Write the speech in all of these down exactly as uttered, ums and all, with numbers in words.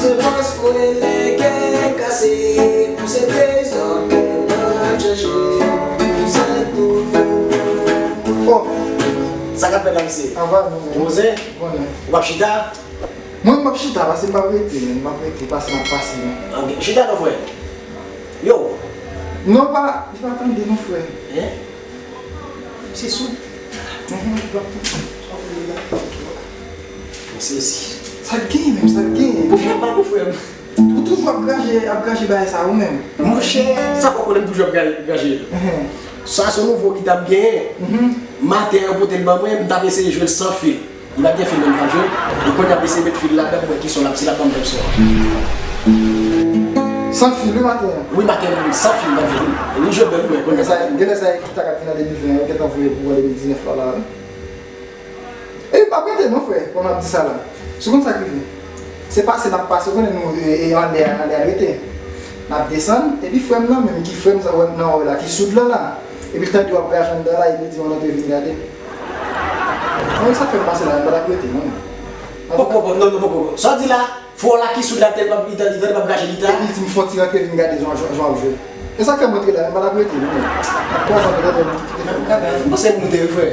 Pòs mwen lè kè kase, pou se trezò ke m ap chache, pou sa tou. Oh, sa k ap fèt la, mesye? Anba nou menm. Poze? Konnen. Ou p ap chita? Mwen, m ap chita, pase m p ap rete, men. M ap rete, pase m ap pase, men. Ok, chita non, frè. Yo. Non, pa, li pa tande non, frè. Hein? Misye soud. Mhm, li p ap tande. Misye si. Sa k genyen menm, sa k genyen? Ou fè pa pou frè m. Ou toujou ap graje, ap graje bagay sa ou menm. Monchè, sa fò konnen m toujou ap gra-, graje. Mhm. Sa se nouvo ki t ap genyen. Mhm. Maten an, yo pote l ban mwen, m t ap eseye jwe l san fil. Li pa t gen fil menm, m t ap jwe l. E kounye a, m eseye met fil ladan pou wè ki son l ap, si l ap ban m menm son an. San fil, wi, maten an. Wi, maten an, san fil, m t ap jwe l. E li jwe bèl, wi, men kounye a. Genlè sa, genlè sa, gita k ap vin an de mil ven an, yo gentan voye pou an de mil diznèf la, la, wi. E m p ap rete non, frè, kòman m ap di sa la. Si w konn sa k rive. Se pase n ap pase, w konnen nou, e, e, anlè a, anlè a rete. N ap desann, epi frè m nan menm, ki frè m sa, wè m nan wè la, ki soud lan la. Epi l tande w ap graje anndan la, epi l di, "Mwen antre vin gade." Mwen, sa k fè m pase la, m pa t ap rete non. Poko, poko, non, non, poko. Sa w di la? Frè w la ki soud la, tèlman li tande, li tande m ap graje gita. Epi l di m fè w ti rantre vin gade jan, jan, jan w ap jwe. E sa k fè m rantre la, m pa t ap rete non. M ap kwaze antre tande m. M panse m moute wi, frè.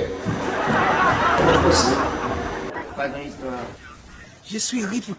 Mwen fòse. Pa gen istwa. Je suis ri pou